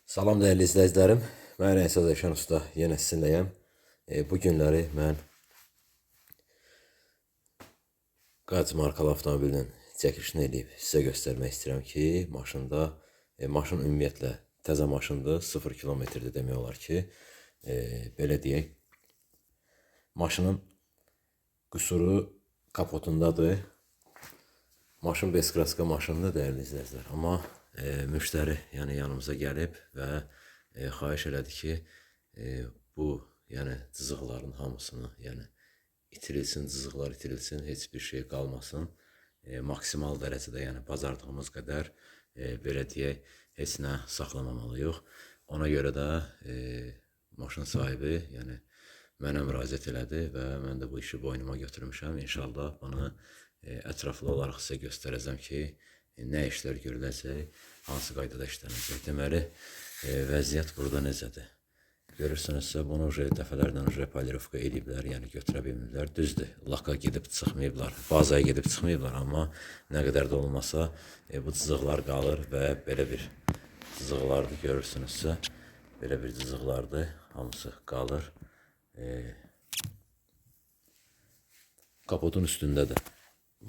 Salam dəyərli izləyicilərim. Mən Rəisaz Əşən Usta yenə sizinləyəm. Bu günləri mən Qaz markalı avtomobilinin çəkilişini eləyib sizə göstərmək istəyirəm ki, maşında maşın ümumiyyətlə təzə maşındır, 0 kilometrdir demək olar ki. Belə deyək. Maşının qüsuru kapotundadır. Maşın beskraska maşındır dəyərli izləyicilər. Amma müştəri yəni yanımıza gəlib və xahiş elədi ki, bu yəni cızıqların hamısını, yəni itirilsin, cızıqlar itirilsin, heç bir şey qalmasın. Maksimal dərəcədə, yəni bacardığımız qədər belə deyək, heç nə saxlamamalıyıq. Ona görə də maşın sahibi, yəni mənə müraciət elədi və mən də bu işi boynuma götürmüşəm. İnşallah bunu ətraflı olaraq sizə göstərəcəm ki, nə işlər görüləcək, hansı qaydada işlənəcək. Deməli, vəziyyət burada necədir? Görürsünüzsə, bunu uje dəfələrlə uje polirovka eləyiblər, yəni götürə bilməyiblər. Düzdür, laka gedib çıxmayıblar, bazaya gedib çıxmayıblar, amma nə qədər də olmasa bu cızıqlar qalır və belə bir cızıqlardır, görürsünüzsə, belə bir cızıqlardır, hamısı qalır. Kapotun üstündə də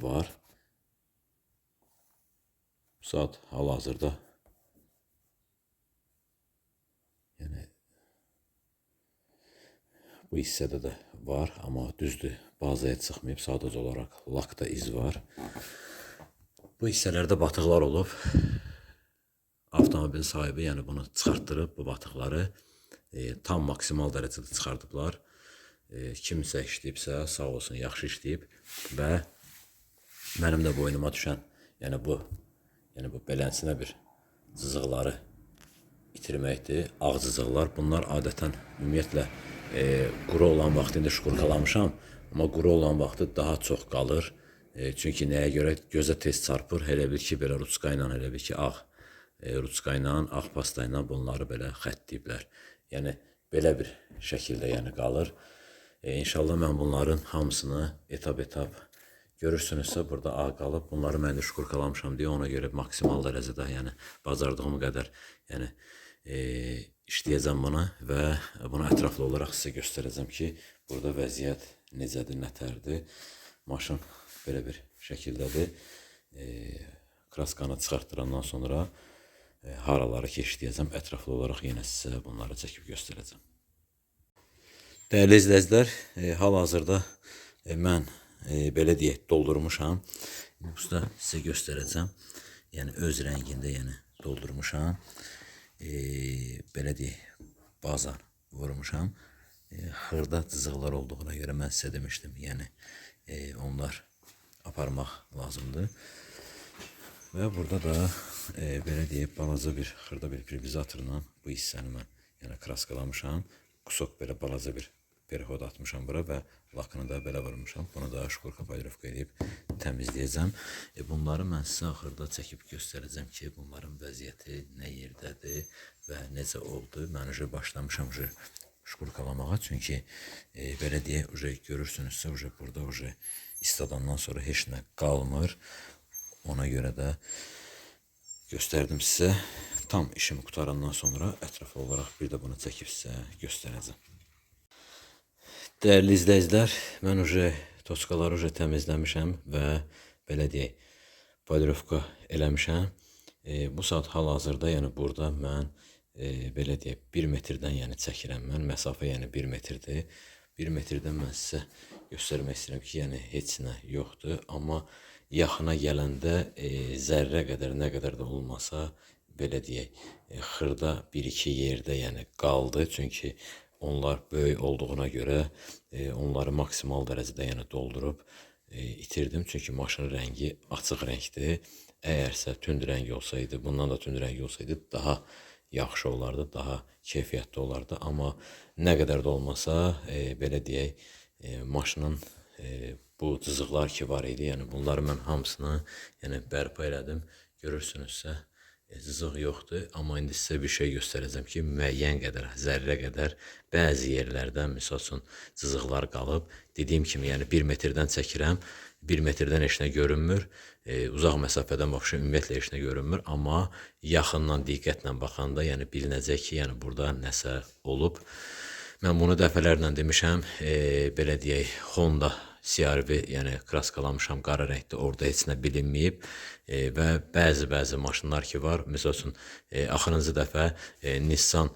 var. Bu saat hal-hazırda yəni bu hissədə də var, amma düzdür, bazaya çıxmayıb, sadəcə olaraq lakda iz var. Bu hissələrdə batıqlar olub. Avtomobilin sahibi yəni bunu çıxartdırıb, bu batıqları tam maksimal dərəcədə çıxardıblar. Kimsə işləyibsə, sağ olsun, yaxşı işləyib və mənim də boynuma düşən, yəni bu beləsinə bir cızıqları itirməkdir. Ağ cızıqlar. Bunlar adətən ümumiyyətlə quru olan vaxtı indi şkurkalamışam, amma quru olan vaxtı daha çox qalır. Çünki nəyə görə gözə tez çarpır. Elə bil ki, belə rutska ilə, elə bil ki, ağ rutska ilə, ağ pasta ilə bunları belə xəttləyiblər. Yəni belə bir şəkildə yəni qalır. İnşallah mən bunların hamısını etap-etap görürsünüzsə burada ağ qalıb. Bunları mən də şkurkalamışam deyə ona görə maksimal dərəcədə, yəni bacardığım qədər, yəni işləyəcəm buna və bunu ətraflı olaraq sizə göstərəcəm ki, burada vəziyyət necədir, nətərdir. Maşın belə bir şəkildədir. Kraskanı çıxartdırandan sonra haraları ki işləyəcəm, ətraflı olaraq yenə sizə bunları çəkib göstərəcəm. Dəyərli izləyicilər, hal-hazırda mən belə deyək, doldurmuşam. İndi usta sizə göstərəcəm. Yəni öz rəngində, yəni doldurmuşam. Belə deyək, baza vurmuşam. Xırda cızıqlar olduğuna görə mən sizə demişdim. Yəni onlar aparmaq lazımdır. Və burada da belə deyək, balaca bir xırda bir privizatorla bu hissəni mən yəni kraskalamışam. Qusok belə balaca bir perxod atmışam bura və lakını da belə vurmuşam. Bunu da şkurka polirovka edib təmizləyəcəm. Bunları mən sizə axırda çəkib göstərəcəm ki, bunların vəziyyəti nə yerdədir və necə oldu. Mən uje başlamışam uje şkurkalamağa. Çünki belə deyək, uje görürsünüzsə, uje burada uje isladandan sonra heç nə qalmır. Ona görə də göstərdim sizə. Tam işimi qutarandan sonra ətraflı olaraq bir də bunu çəkib sizə göstərəcəm. Dəyərli izləyicilər, mən uje toçkaları uje təmizləmişəm və belə deyək, polirovka eləmişəm. Bu saat hal-hazırda, yəni burada mən belə deyək, 1 metrdən yəni çəkirəm mən. Məsafə yəni 1 metrdir. 1 metrdən mən sizə göstərmək istəyirəm ki, yəni heç nə yoxdur. Amma yaxına gələndə zərrə qədər, nə qədər də olmasa, belə deyək, xırda bir-iki yerdə yəni qaldı. Çünki onlar böyük olduğuna görə onları maksimal dərəcədə yəni doldurub itirdim. Çünki maşının rəngi açıq rəngdir. Əgərsə tünd rəng olsaydı, bundan da tünd rəng olsaydı daha yaxşı olardı, daha keyfiyyətli olardı. Amma nə qədər də olmasa, belə deyək, maşının bu cızıqlar ki var idi, yəni bunları mən hamısını yəni bərpa elədim. Görürsünüzsə, cızıq yoxdur. Amma indi sizə bir şey göstərəcəm ki, müəyyən qədər, zərrə qədər bəzi yerlərdə, misal üçün, cızıqlar qalıb. Dediyim kimi, yəni 1 metrdən çəkirəm, 1 metrdən heç nə görünmür. Uzaq məsafədən baxışa ümumiyyətlə heç nə görünmür, amma yaxından diqqətlə baxanda, yəni bilinəcək ki, yəni burada nəsə olub. Mən bunu dəfələrlə demişəm, belə deyək, Honda CR-V, yəni kraskalamışam qara rəngdə, orada heç nə bilinməyib və bəzi maşınlar ki var, misal üçün axırıncı dəfə Nissan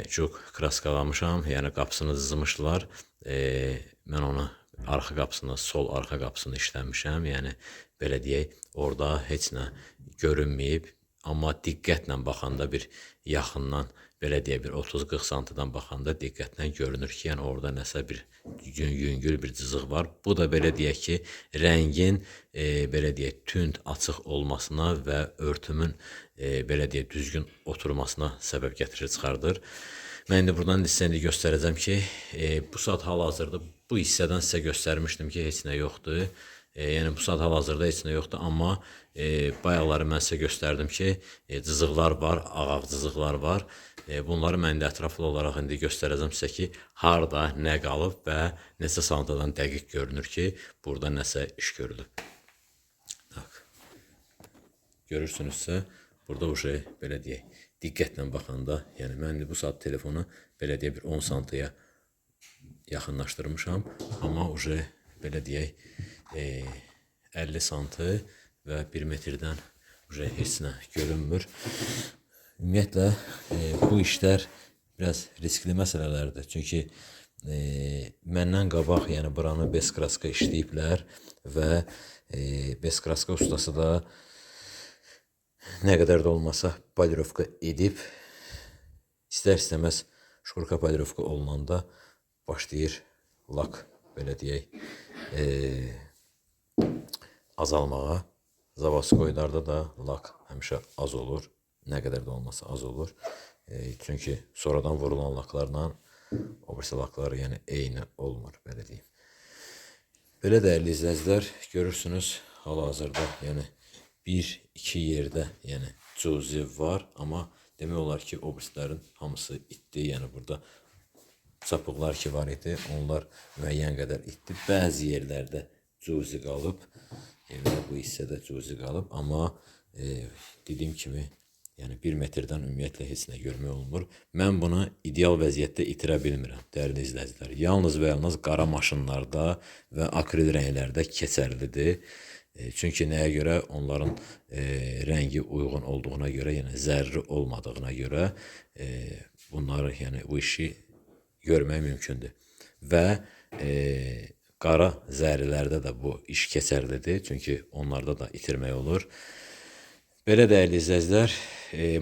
Juke kraskalamışam, yəni qapısını cızmışdılar, mən onu arxa qapısını, sol arxa qapısını işləmişəm, yəni belə deyək, orada heç nə görünməyib, amma diqqətlə baxanda bir yaxından, belə deyək, bir 30-40 santidən baxanda diqqətlə görünür ki, yəni orada nəsə bir yüngül bir cızıq var. Bu da belə deyək ki, rəngin belə deyək, tünd açıq olmasına və örtümün belə deyək, düzgün oturmasına səbəb gətirir, çıxardır. Mən indi buradan sizə indi göstərəcəm ki, bu saat hal-hazırda bu hissədən sizə göstərmişdim ki, heç nə yoxdur. Yəni bu saat hal-hazırda heç nə yoxdur, amma bayaqları mən sizə göstərdim ki, cızıqlar var, ağ-ağ cızıqlar var. Bunları mən indi ətraflı olaraq indi göstərəcəm sizə ki, harda nə qalıb və neçə santidən dəqiq görünür ki, burada nəsə iş görülüb. Tak. Görürsünüzsə, burada uje belə deyək, diqqətlə baxanda, yəni mən indi bu saat telefonu belə deyək bir 10 santiyə yaxınlaşdırmışam, amma uje belə deyək, 50 santı və 1 metrdən uje heç nə görünmür. Ümumiyyətlə, bu işlər biraz riskli məsələlərdir. Çünki məndən qabaq, yəni buranı beskraska işləyiblər və beskraska ustası da nə qədər də olmasa polirovka edib, istər-istəməz şkurka polirovka olunanda başlayır lak, belə deyək, azalmağa. Zavadskoylarda da lak həmişə az olur. Nə qədər də olmasa az olur. Çünki sonradan vurulan laklarla o birisi laklar yəni eyni olmur, belə deyim. Belə dəyərli izləyicilər, görürsünüz hal-hazırda yəni 1-2 yerdə yəni cüzi var, amma demək olar ki, o birislərin hamısı itdi. Yəni burada çapıqlar ki var idi, onlar müəyyən qədər itdi. Bəzi yerlərdə cüzi qalıb, və bu hissədə cüzi qalıb, amma dediyim kimi, yəni 1 metrdən ümumiyyətlə heç nə görmək olmur. Mən bunu ideal vəziyyətdə itirə bilmirəm, dəyərli izləyicilər. Yalnız və yalnız qara maşınlarda və akril rənglərdə keçərlidir. Çünki nəyə görə? Onların rəngi uyğun olduğuna görə, yəni zərri olmadığına görə bunları, yəni bu işi görmək mümkündür. Və qara zərrilərdə də bu iş keçərlidir. Çünki onlarda da itirmək olur. Belə dəyərli izləyicilər,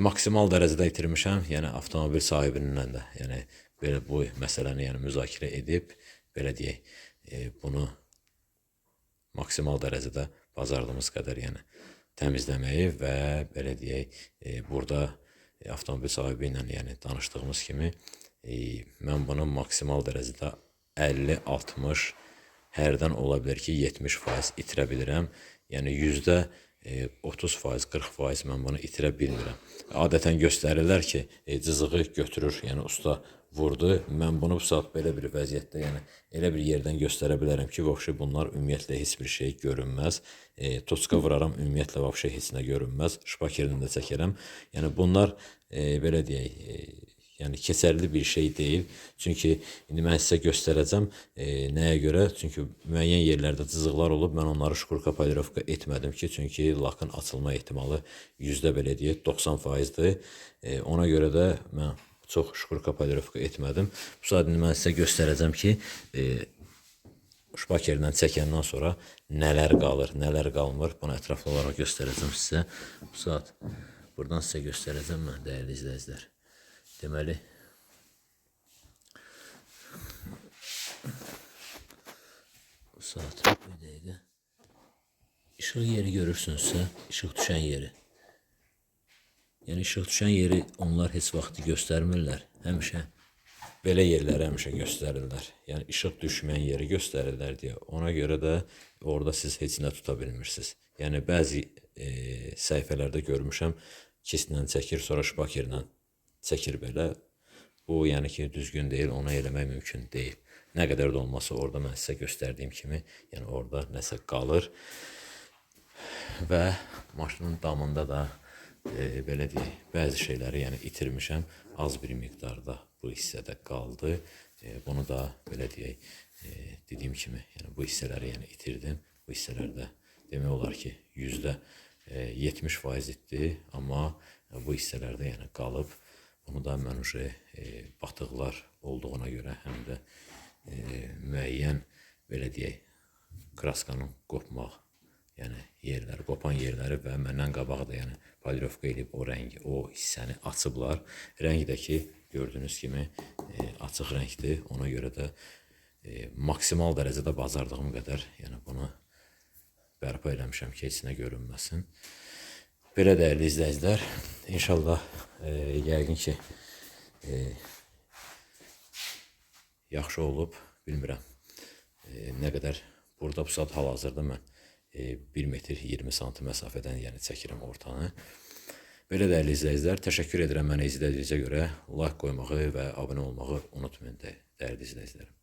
maksimal dərəcədə itirmişəm, yəni avtomobil sahibinin də, yəni belə bu məsələni yəni müzakirə edib, belə deyək, bunu maksimal dərəcədə bacardığımız qədər yəni təmizləməyi və belə deyək, burada avtomobil sahibi ilə yəni danışdığımız kimi mən bunu maksimal dərəcədə 50-60, hərdən ola bilər ki, 70% itirə bilirəm. Yəni %30%, 40% mən bunu itirə bilmirəm. Adətən göstərirlər ki, cızığı götürür, yəni usta vurdu. Mən bunu bu saat belə bir vəziyyətdə, yəni elə bir yerdən göstərə bilərəm ki, vəbşi bunlar ümumiyyətlə heç bir şey görünməz. Toçka vuraram, ümumiyyətlə vəbşi heç nə görünməz. Şpakerini də çəkərəm. Yəni bunlar belə deyək, yəni keçərli bir şey deyil. Çünki indi mən sizə göstərəcəm nəyə görə? Çünki müəyyən yerlərdə cızıqlar olub, mən onları şkurka polirovka etmədim ki, çünki lakın açılma ehtimalı yüzdə belə deyək 90%-dir. Ona görə də mən çox şkurka polirovka etmədim. Bu saat indi mən sizə göstərəcəm ki, şpakerlə çəkəndən sonra nələr qalır, nələr qalmır. Bunu ətraflı olaraq göstərəcəm sizə. Bu saat buradan sizə göstərəcəm mən, dəyərli izləyicilər. Deməli, bu saat bir dəqiqə. İşıq yeri görürsünüzsə, işıq düşən yeri. Yəni işıq düşən yeri onlar heç vaxt göstərmirlər. Həmişə belə yerləri həmişə göstərirlər. Yəni işıq düşməyən yeri göstərirlər deyə. Ona görə də orada siz heç nə tuta bilmirsiniz. Yəni bəzi səhifələrdə görmüşəm, Kislə çəkir, sonra şpakerlə çəkir belə. Bu, yəni ki, düzgün deyil, onu eləmək mümkün deyil. Nə qədər də olmasa orada mən sizə göstərdiyim kimi, yəni orada nəsə qalır. Və maşının damında da belə deyək, bəzi şeyləri yəni itirmişəm. Az bir miqdarda bu hissədə qaldı. Bunu da belə deyək, dediyim kimi, yəni bu hissələri yəni itirdim. Bu hissələrdə demək olar ki, %70 itdi, amma bu hissələrdə yəni qalıb. Bunu da mən uje batıqlar olduğuna görə həm də müəyyən belə deyək, kraskanın qopmaq, yəni yerləri, qopan yerləri və məndən qabaq da yəni polirovka edib o rəngi, o hissəni açıblar. Rəng də ki, gördüyünüz kimi açıq rəngdir. Ona görə də maksimal dərəcədə bacardığım qədər yəni bunu bərpa eləmişəm ki, heç nə görünməsin. Belə dəyərli izləyicilər, inşallah yəqin ki yaxşı olub, bilmirəm. Nə qədər burada bu saat hal-hazırda mən 1 metr 20 sm məsafədən yəni çəkirəm ortanı. Belə dəyərli izləyicilər, təşəkkür edirəm məni izlədiyinizə görə. Like qoymağı və abunə olmağı unutmayın dəyərli izləyicilərim.